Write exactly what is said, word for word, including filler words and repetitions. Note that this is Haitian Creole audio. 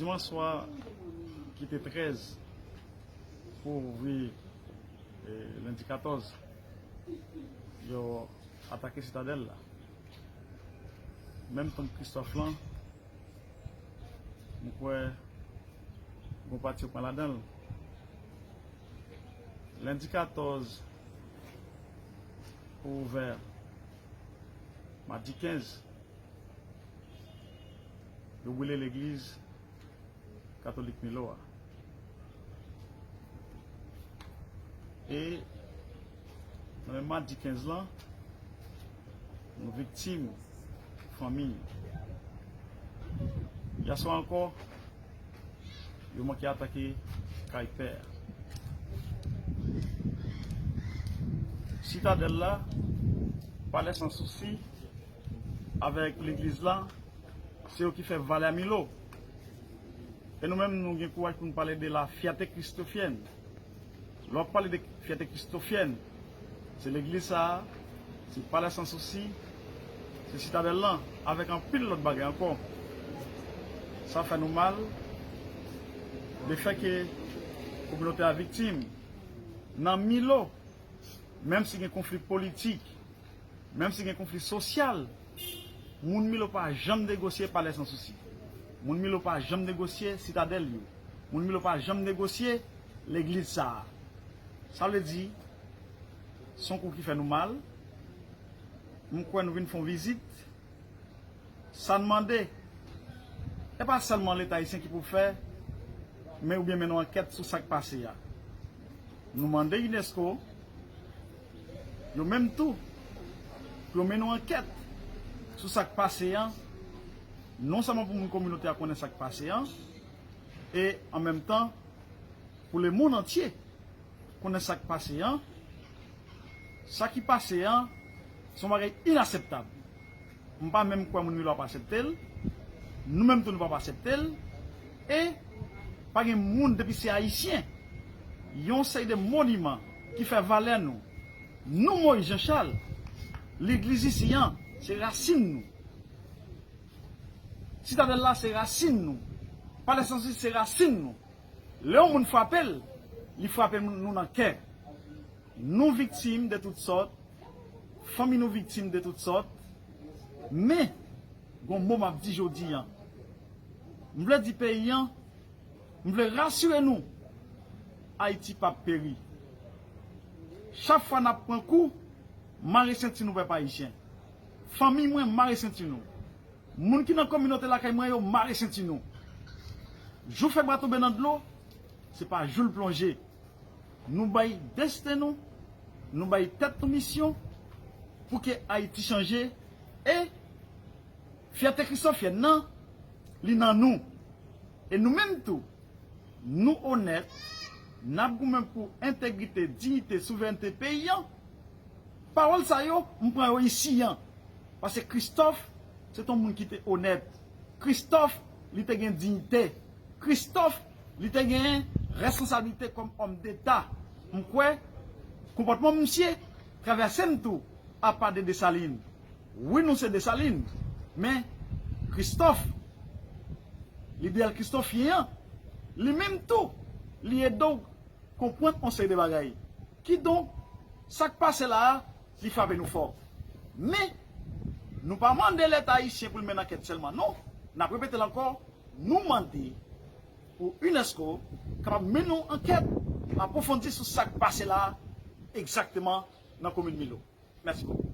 Dimanch swa ki te trèz pou ouvri, e, lendi katòz, yo atake Sitadèl la. Menm tank Kristòf lan, m kwè gon pati yo pran ladan l. Lendi katòz pou ouvè, madi kenz, yo boule legliz katolik Milo a. E nan menm madi kenz lan, nou viktim, fanmi. Yèswa ankò, yo manke atake kay pè a. Sitadèl la, Palè Sansousi, avèk legliz la, se yo ki fè valè a Milo. E nou menm, nou gen kouraj pou nou pale de la fierté christophienne. Lè w ap pale de fierté christophienne, se legliz sa a, se Palè Sansousi, se Sitadèl lan, avèk anpil lòt bagay ankò. Sa fè nou mal, lefètke kominote a viktim. Nan Milo, menm si gen konfli politik, menm si gen konfli sosyal, moun Milo pa janm negosye Palè Sansousi. Moun Milo pa janm negosye Sitadèl yo. Moun Milo pa janm negosye legliz sa a. Sa vle di, se yon kou ki fè nou mal. M kwè nou vin fè yon vizit. Sa n mande, e pa sèlman Leta ayisyen ki pou fè, men oubyen mennen yon ankèt sou sa k pase a. Nou mande unesco, yo menm tou, pou yo mennen yon ankèt sou sa k pase a, non sèlman pou moun kominote a konnen sa k pase a, e an menm tan, pou lemonn antye konnen sa k pase a. Sa ki pase a, se yon bagay inaseptab. M pa menm kwè moun Milo ap asepte l. Nou menm tou, nou p ap asepte l. E pa gen moun, depi se ayisyen, yon seri de moniman ki fè valè nou. Nou, Moyiz Janchal, legliz isi an, se rasin nou. Sitadèl la, se rasin nou. Palè Sansousi, se rasin nou. Lè yon moun frape l, li frape nou nan kè. Nou viktim de tout sòt, fanmi nou viktim de tout sòt, men gon mo m ap di jodi a. M vle di peyi a, m vle rasire nou, Ayiti p ap peri. Chak fwa n ap pran kou, mare senti nou, pèp ayisyen. Fanmi mwen, mare senti nou. Moun ki nan kominote lakay mwen yo, mare senti nou. Jou fèb la tonbe nan dlo, se pa jou l plonje. Nou bay desten nou, nou bay tèt nou misyon pou ke Ayiti chanje. E fyète kristofyèn nan, li nan nou. E nou menm tou, nou onèt, n ap goumen pou entegrite, diyite, souverènte peyi a. Pawòl sa yo, m pran yo isi a. Paske Kristòf, se t on moun ki te onèt. Kristòf, li te gen diyite. Kristòf, li te gen responsablite kòm òm deta. M kwè, konpòtman misye travèse m tou, apa de Desalin. Wi, nou se Desalin, men Kristòf, lideyal kristofyen an, li menm tou, li ede w konprann yon seri de bagay. Kidonk, sa k pase la a, li frape nou fò. Men, nou pa mande Leta ayisyen pou l mennen ankèt sèlman, non. N ap repete l ankò, nou mande pou unesco kapab mennen yon ankèt apwofondi sou sa k pase la a, egzakteman nan komin Milo. Mèsi bokou.